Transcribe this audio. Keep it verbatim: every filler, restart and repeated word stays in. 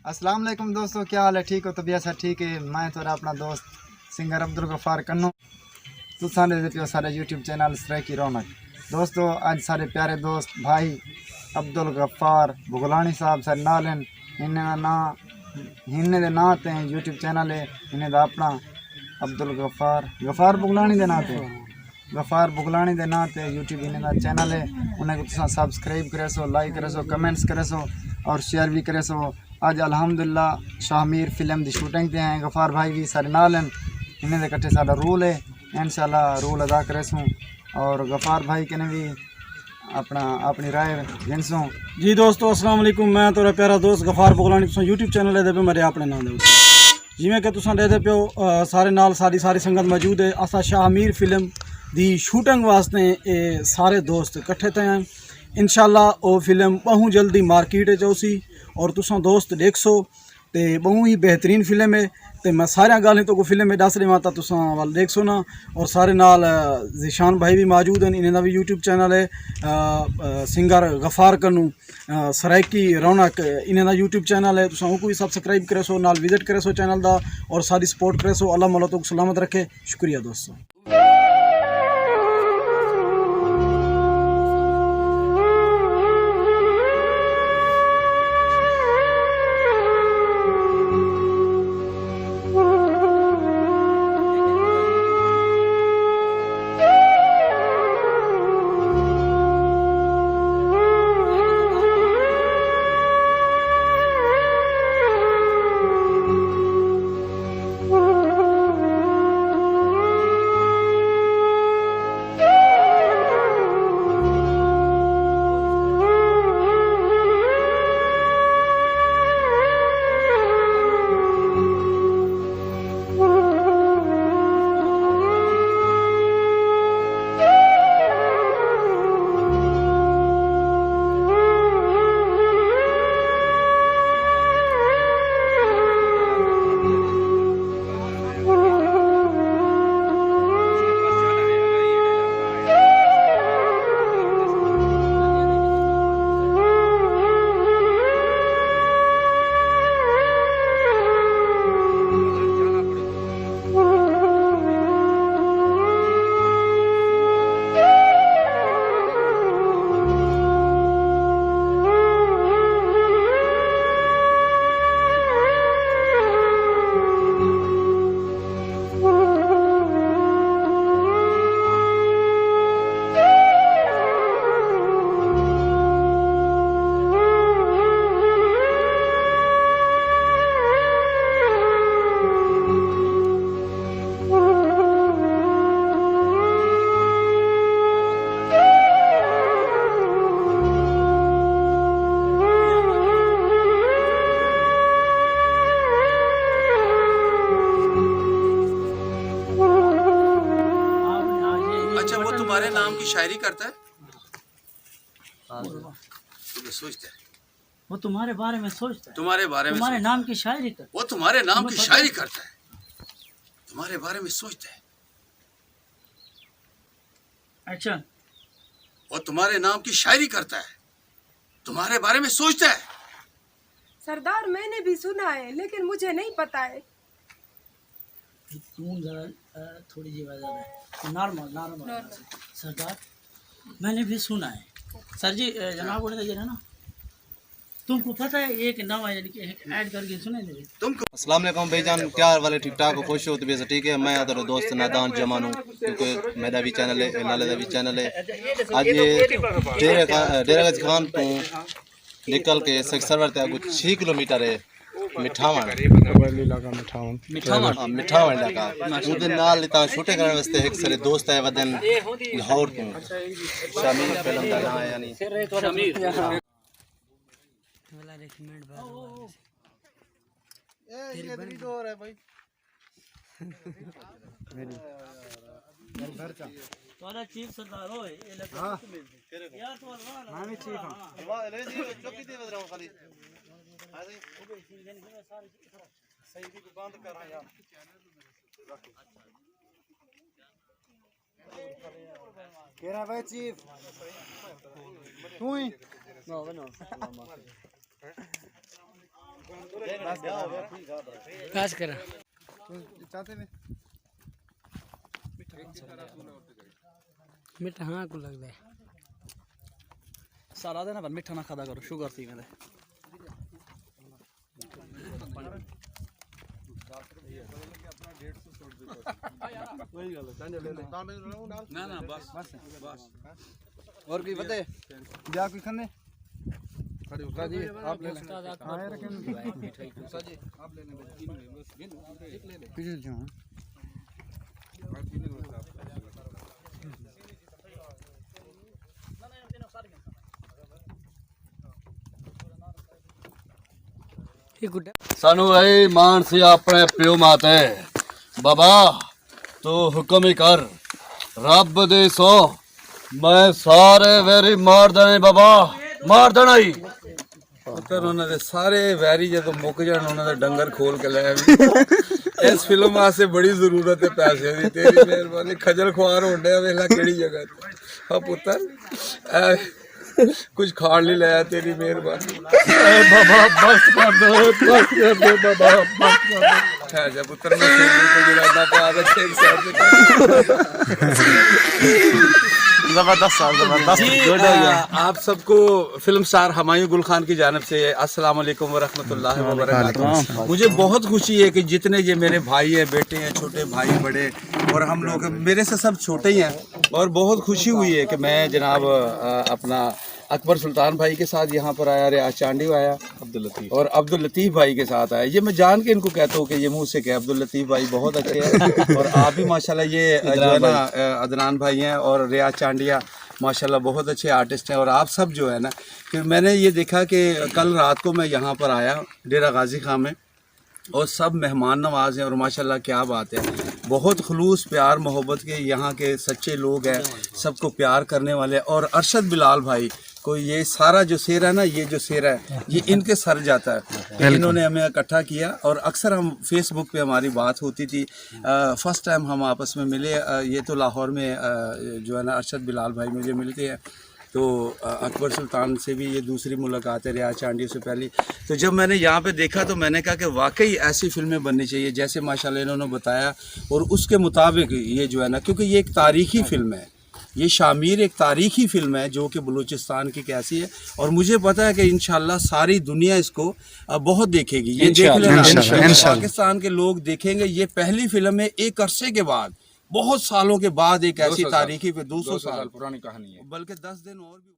السلام علیکم دوستو، کیا حال ہے؟ ٹھیک ہو؟ طبیعت سب ٹھیک ہے؟ میں تھوڑا اپنا دوست سنگر عبدالغفار کنوں۔ تساں ݙیہدے پیو ساݙا یوٹیوب چینل سرائیکی رونق۔ دوستو، اڄ ساݙے پیارے دوست بھائی عبدالغفار بغلانی صاحب ساݙے نال ہن۔ انہیں دا ناں، انہیں دے ناں تے یوٹیوب چینل ہے، انہیں دا اپنا عبدالغفار، غفار بغلانی دے ناں تے، غفار بغلانی دے ناں تے یوٹیوب انہیں دا چینل ہے۔ انہیں کوں تساں سبسکرائب کریسو، لائک کریسو، کمنٹس کریسو اور شیئر بھی کریسو۔ اڄ الحمدللہ شاہ میر فلم دی شوٹنگ تے ہیں، غفار بھائی بھی ساݙے نال ہن، انہیں دے کٹھے ساݙا رول ہے، انشاءاللہ رول ادا کریسوں اور غفار بھائی کنے بھی اپنا، اپنی رائے گھنسوں۔ جی دوستو، السلام علیکم، میں تہاݙا پیارا دوست غفار بغلانی، تساں یوٹیوب چینل ݙیہدے پیو میݙے اپݨے ناں دے اتے۔ جیویں کہ تساں ݙیہدے پیو، آ، سارے نال ساݙی ساری سنگت موجود ہے۔ اساں شاہ میر فلم دی شوٹنگ واسطے اے سارے دوست کٹھے تھئے ہیں۔ انشاءاللہ او فلم ٻہوں جلدی مارکیٹ وچ آسی اور تساں دوست ݙیکھسو۔ تے ٻہوں ہی بہترین فلم ہے۔ تے میں ساریاں ڳالھیں تہاکوں فلم وچ ݙس ݙیواں تاں تساں ول ݙیکھسو نا۔ اور سارے نال، آ، ذیشان بھائی بھی موجود ہیں، انہیں دا بھی یوٹیوب چینل ہے، آ، آ، سنگر غفار کنوں، آ، سرائیکی رونق، انہیں دا یوٹیوب چینل ہے، تساں اوکوں بھی سبسکرائب کریسو، نال وزٹ کریسو چینل دا اور ساری سپورٹ کریسو۔ اللہ مولا تہاکوں سلامت رکھے۔ شکریہ دوستو۔ اچھا، وہ تمہارے نام کی شاعری کرتا ہے؟ تمہیں سوچتا ہے۔ وہ تمہارے بارے میں سوچتا ہے۔ تمہارے بارے میں تمہارے سوچتا نام ہے۔ کی شاعری کرتا ہے۔ وہ تمہارے نام تمہیں کی پتہ شاعری ہے؟ کرتا ہے۔ تمہارے بارے میں سوچتا ہے۔ اچھا۔ وہ تمہارے نام کی شاعری کرتا ہے۔ تمہارے بارے میں سوچتا ہے۔ سردار، میں نے بھی سنا ہے، لیکن مجھے نہیں پتا ہے۔ تم ذرا، آ، تھوڑی جی آواز زیادہ ہے۔ نارمل، نارمل۔ نارمل۔ سردار، میں نے بھی سنا ہے۔ سر جی، آ، جناب، وہ یہ ہے نا، تم کو پتہ ہے، ایک نواں، یعنی کہ ایک ایڈ کر کے سنے دے۔ تم کو السلام علیکم بھائی جان، کیا حال والے؟ ٹھیک ٹھاک ہو؟ خوش ہو؟ طبیعت ٹھیک ہے؟ میں تہاݙا دوست نادان جمانو، کیونکہ میݙا بھی چینل ہے، نالے دا بھی چینل ہے۔ اڄ ڈیرہ کا-، ڈیرہ گنج خان توں نکل کے سکھ سرور تے اڳوں چھی کلومیٹر ہے مٹھاوݨ۔ قبائلی علاقہ مٹھاوݨ۔ مٹھاوݨ۔ ہاں، مٹھاوݨ علاقہ۔ اوندے نال تاں شوٹنگ کرݨ واسطے ہک سارے دوست آئے ودن لاہور توں۔ شاہ میر فلم دا ناں ہے یعنی۔ شاہ میر۔ والا ریکمنڈ بار بار۔ اے، یہ ادھر ہی دور ہے بھائی۔ تہاݙا چیف سردار ہوئے، اے لڳا ہاں۔ یار، تو الوان میں بھی ٹھیک ہاں۔ واہ، لے جی، چوکی تے ودرا خالی۔ ہاں جی۔ صحیح، دی کو بند کراں یار۔ کیرا بھائی چیف؟ توں ہی؟ نو، نو۔ پاس کرا۔ میٹھا ہاں کو لگدا ہے۔ سارا دے نا، پر میٹھا نہ کھادا کرو، شوگر تھی ویندے۔ نہ نہ، بس بس۔ اور کوئی ودے؟ یا کوئی کھانے؟ استاد اکبر۔ ہاں، یہ رکھیں۔ استاد جی، آپ لے لیں۔ پیچھے جاؤں۔ سانو اے مان سی اپنے پیو ماتے۔ بابا، تو حکم ہی کر۔ رب دی سو، میں سارے ویری مار دینے بابا، مار دینا ہی۔ پتر انہاں دے سارے ویری جدوں مک جان، انہاں دے ڈنگر کھول کے لے آویں۔ اس فلم واسطے بڑی ضرورت ہے پیسے دی۔ تیری مہربانی۔ کھجل خوار ہونڈے ویلا کیڑی جگہ تے۔ ہاں پتر، اے کچھ کھاڑ نہیں لیا، تیری مہربانی۔ اے بابا، بس کر دے، بس کر دے بابا، بس کر دے۔ خیر جا پتر، میں سیدھی تے جڑا نہ پا رکھے انسان سے۔ زبردست صاحب، زبردست۔ جی، گڈ ہو گیا۔ آ، آپ سب کو فلم سٹار ہمایوں گل خان کی جانب سے السلام علیکم ورحمۃ اللہ وبرکاتہ۔ مجھے بہت خوشی ہے کہ جتنے یہ میرے بھائی ہیں، بیٹے ہیں، چھوٹے بھائی، بڑے، اور ہم لوگ، میرے سے سب چھوٹے ہی ہیں، اور بہت خوشی ہوئی ہے کہ میں جناب، آ، اپنا اکبر سلطان بھائی کے ساتھ یہاں پر آیا، ریاض چانڈیو آیا، عبداللطیف۔ اور عبداللطیف بھائی کے ساتھ آیا۔ یہ میں جان کے ان کو کہتا ہوں کہ یہ منہ سے کہ عبداللطیف بھائی بہت اچھے ہیں، اور آپ بھی ماشاءاللہ یہ، آ، جو ہے نا، آ، عدنان بھائی ہیں اور ریاض چانڈیا ماشاءاللہ بہت اچھے آرٹسٹ ہیں۔ اور آپ سب جو ہے نا، پھر میں نے یہ دیکھا کہ کل رات کو میں یہاں پر آیا ڈیرہ غازی خان میں، اور سب مہمان نواز ہیں، اور ماشاءاللہ کیا بات ہے، بہت خلوص، پیار، محبت کے یہاں کے سچے لوگ ہیں، سب کو پیار کرنے والے۔ اور ارشد بلال بھائی کو یہ سارا جو سیرا ہے نا، یہ جو سیرا ہے، یہ ان کے سر جاتا ہے کہ انہوں نے ہمیں اکٹھا کیا، اور اکثر ہم فیس بک پہ ہماری بات ہوتی تھی۔ فرسٹ ٹائم ہم آپس میں ملے، آ، یہ تو لاہور میں، آ، جو ہے نا، ارشد بلال بھائی مجھے ملتے ہیں، تو، آ، اکبر سلطان سے بھی یہ دوسری ملاقات ہے ریاض چانڈیو سے پہلی۔ تو جب میں نے یہاں پہ دیکھا تو میں نے کہا کہ واقعی ایسی فلمیں بننی چاہیے، جیسے ماشاءاللہ انہوں نے بتایا، اور اس کے مطابق یہ جو ہے نا، کیونکہ یہ ایک تاریخی فلم ہے، یہ شامیر ایک تاریخی فلم ہے جو کہ بلوچستان کی کیسی ہے، اور مجھے پتا ہے کہ انشاءاللہ ساری دنیا اس کو، آ، بہت دیکھے گی۔ یہ دیکھ انشاءاللہ، لینا، انشاءاللہ، انشاءاللہ۔ پاکستان کے لوگ دیکھیں گے، یہ پہلی فلم ہے ایک عرصے کے بعد، بہت سالوں کے بعد ایک ایسی تاریخی پہ، دو سو سال پرانی کہانی ہے، بلکہ دس دن اور بھی۔